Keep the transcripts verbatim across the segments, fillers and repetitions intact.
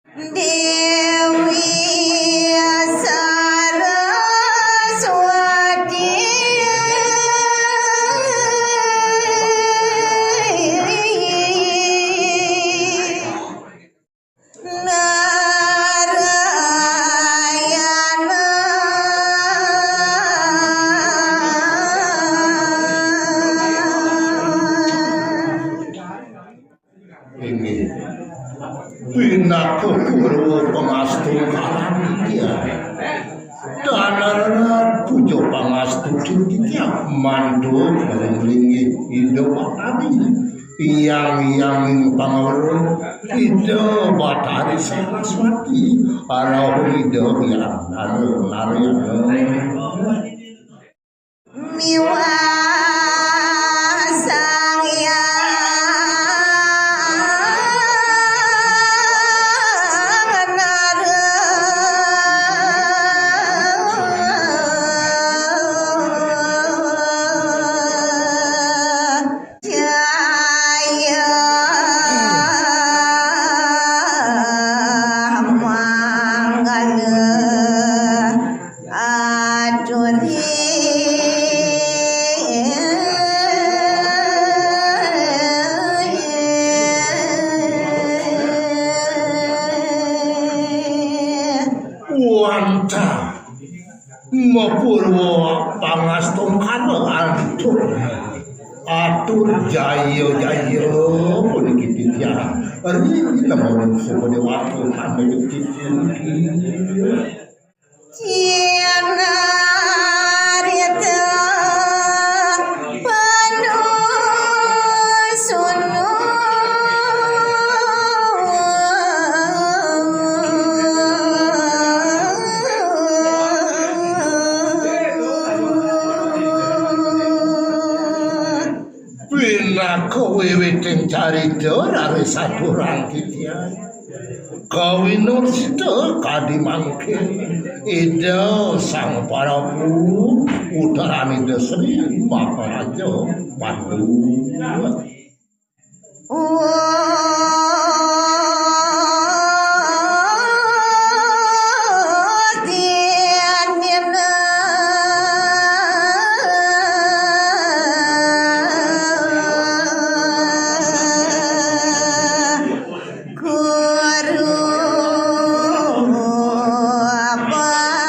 Dewi Saraswati. Narayana. Inggih. Pinaka purwa pangastungkaran titiang. Danarana puja pangastuti titiang mantuk ngeling-ngelingi Ida Watari. Yang yang pangawara Ida Batari Saraswati. Arahun Ida Hyang Nara Narayana. Miwah Sang Hyang Nara Jaya Manggala. Atur. Wantah mapurwa pangastungkara atur. Atur jaya-jaya puniki titiang. Ri nemoning suku dewata kami titiang. Cinarita penuh sunu. Pinaka wiwiting carita raris aturang titiang. Kawinursita kadi mangkin Ida Sang Prabu Utaraning Ida Sri Maharaja Pandu. Guru Pati.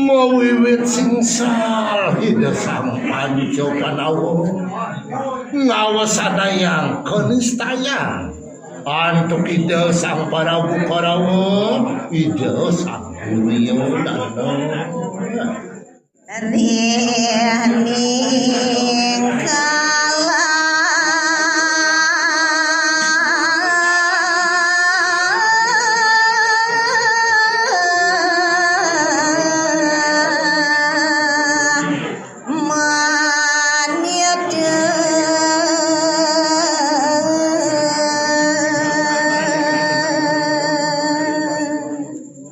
Mawiwit singsal Ida Sang Panca Pandawa ngawasanayang kanistayang antuk Ida Sang Parabu Korawa, Ida Sang Guru Yodana. Ring kala manida.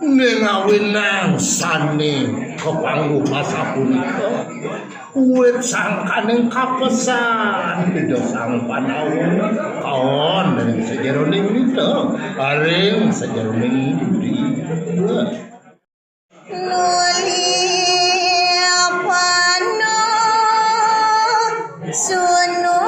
Ning awinang sane kapangguh pasapunika, wit sangkaning kapesan Ida Sang Pandawa kaon ring sajeroning nida, ring sajeroning dudi. Nuli panu sunu.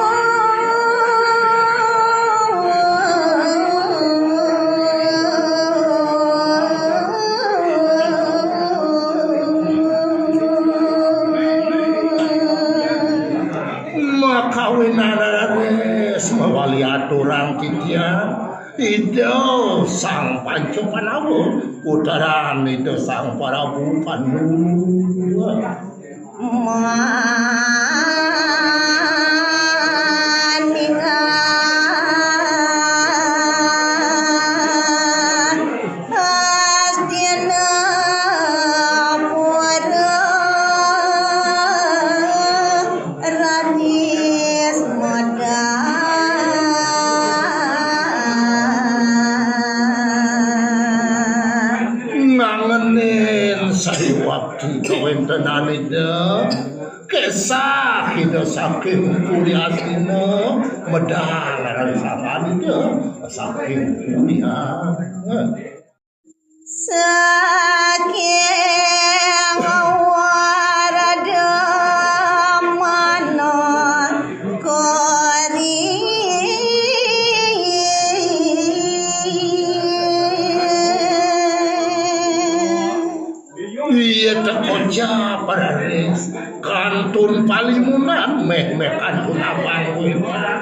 Makawinan raris mawali aturang titiang Ida Sang Panca Pandawa, puteran Ida Sang Prabu Pandu. Maninga Hastinapura raris medal. Ngangenin Sawiakti kawéntenan Ida, kesah Ida saking Puri Astina, medal rangsangan Ida saking Puri Astina. Saking Warada Manakari. Iya teka ja pararis, kantun palimunan, méh-méh kantun abang wétan.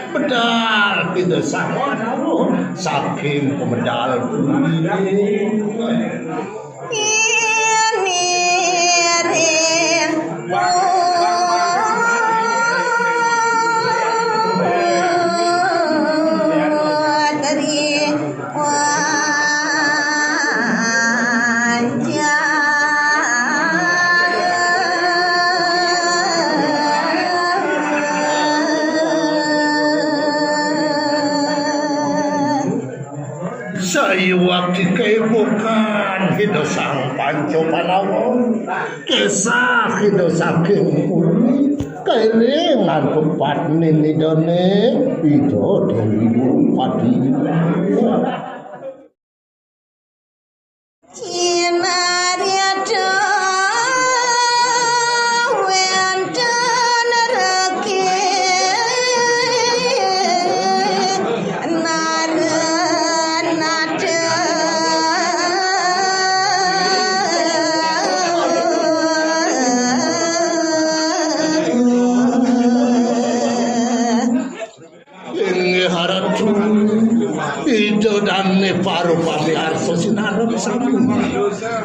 Medal Ida Sang Parabu saking pamedal Puri. Ini ring putri. Sawiakti kaébukan Ida Sang Panca Pandawa, kesah Ida saking Puri, kairing antuk patnin Idané, Ida Déwi Durupati. Kinarya wénten regi narenata. Inggih Ratu, Ida dané para pamiarsa sinareng sami.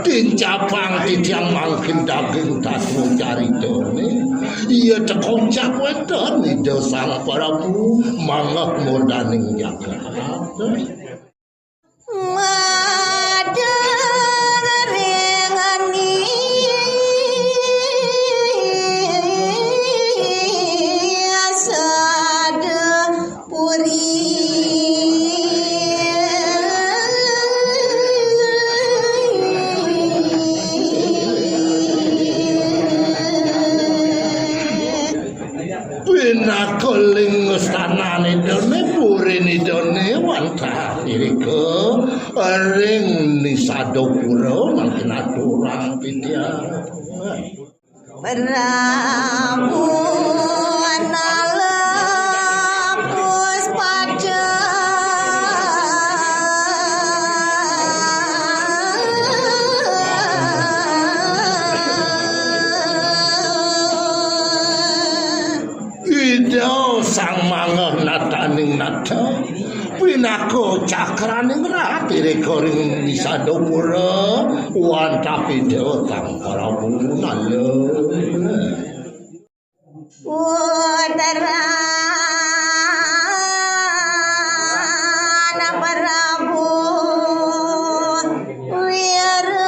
Tincapang titiang mangkin daging tatra caritané. Iya teka ja wénten Ida Sang Prabu manggah murdaning jagat. Madeng ring sada puri. Pinaka linggastanan Idané, puriné Idané wantah irika ring Nisadapura mangkin aturang titiang. Prabu Nala Puspaca. Ida sang manggah nataning nata, pinaka cakraning ratu irika ring Nisadapura, wantah Ida Sang Prabu Nala. Putra Prabu Wirasena.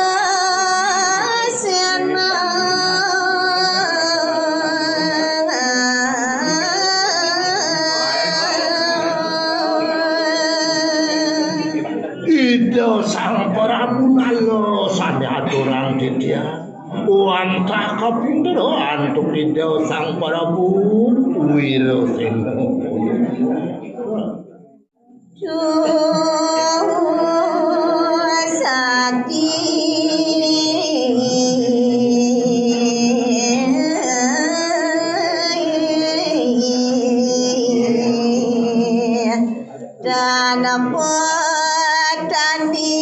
Ida Sang Prabu Nala sané aturang titiang. Wantah kapinteran antuk Ida Sang Prabu Wirasena. Duh, sakti. Dan petani.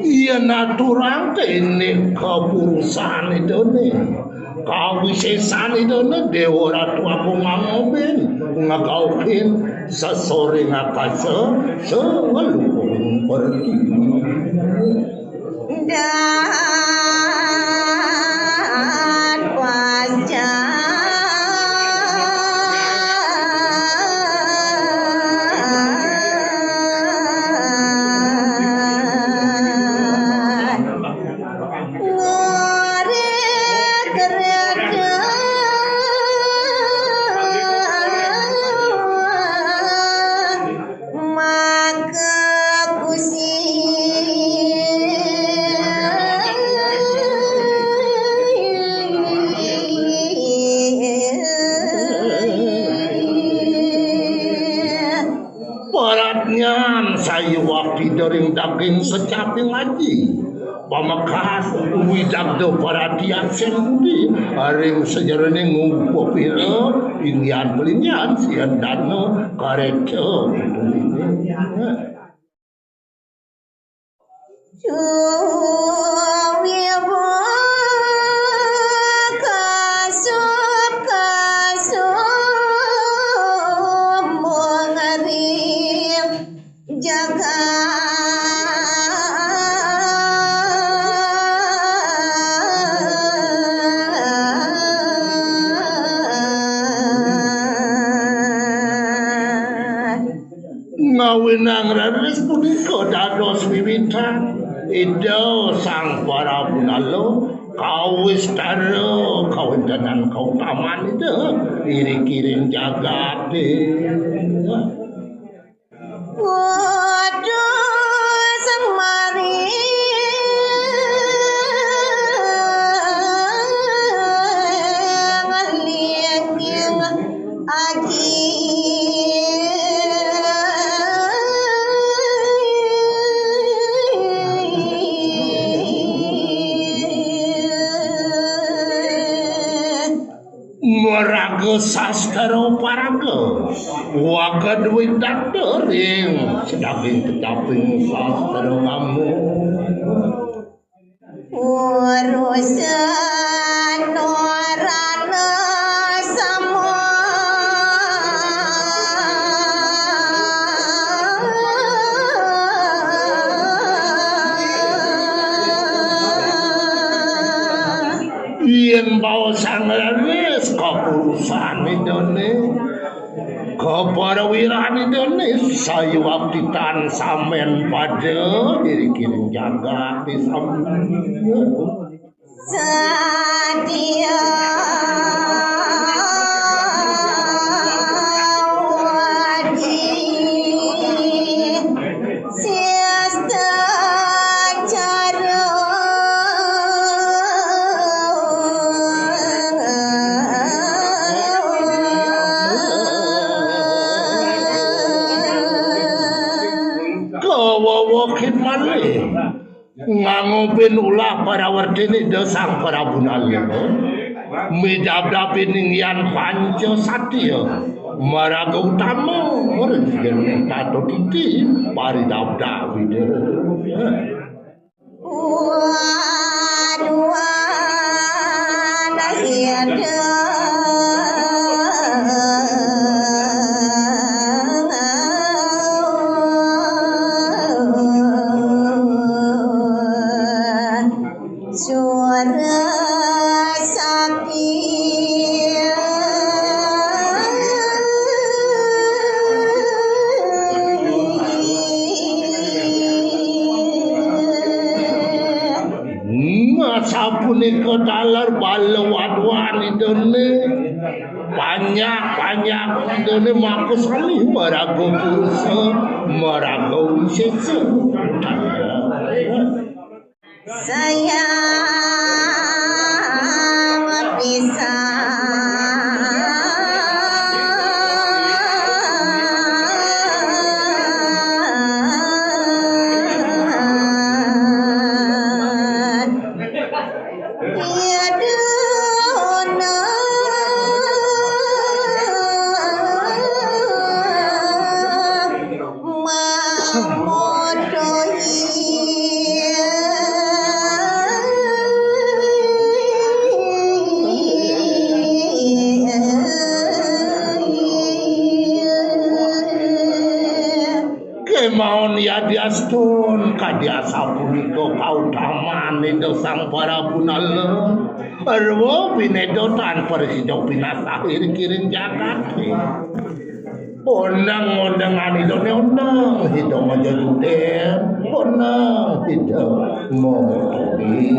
Yén aturang kéné kapurusan Idané, kawisésan Idané, Déwa Ratu Agung Angobin, ngagauhin sesoring akasa, saluhuring pertiwi. Dan pasca ngorek-rek. Iwak ida ring daging kecapi ngaji. Pamekas widagda paratian sing budi ring sajeroning ngukup ira inggihan palindihan sian dana kareta. Suwirma kasub-kasub mung ring jagat. Ngawinang raris punika dados wiwitan Ida Sang Prabu Nala kawistara kawentenan kautaman Ida irikiring jagate. Putus Semari ngalingking agi. Maraga sastra paraga wagad witanda ring sedaging kecaping sastra ngamu. Urusan orana sama. Yen baosang leres kapurusan Idane, kaparawiran Idane, sayuaktitan samen pada diri kiring jagat di samping. Sadia wadi sesta cara. Kawawa kit malih. Ngangopin ulah parawertine Ida Sang Prabu Nala. Midabdabin inggihan panca satia. Maraga utama ring yen tato titi paridabdab Ida. Waduhan Ida. Suara sakti. Nah, sapunika taler bala waduhan Idane. Panyak-panyak Idane makusami maraga purusa, maraga wisesa. Sayang pisan. Iya, dona. Kemaon yadiastun kadi asapunika kautaman Ida Sang Prabu Nala. Arwa pineda tan prasida pinasah iri kiring jagat. Oneng-onengan Idane oneng, Ida majajuder, oneng, Ida mamotogi.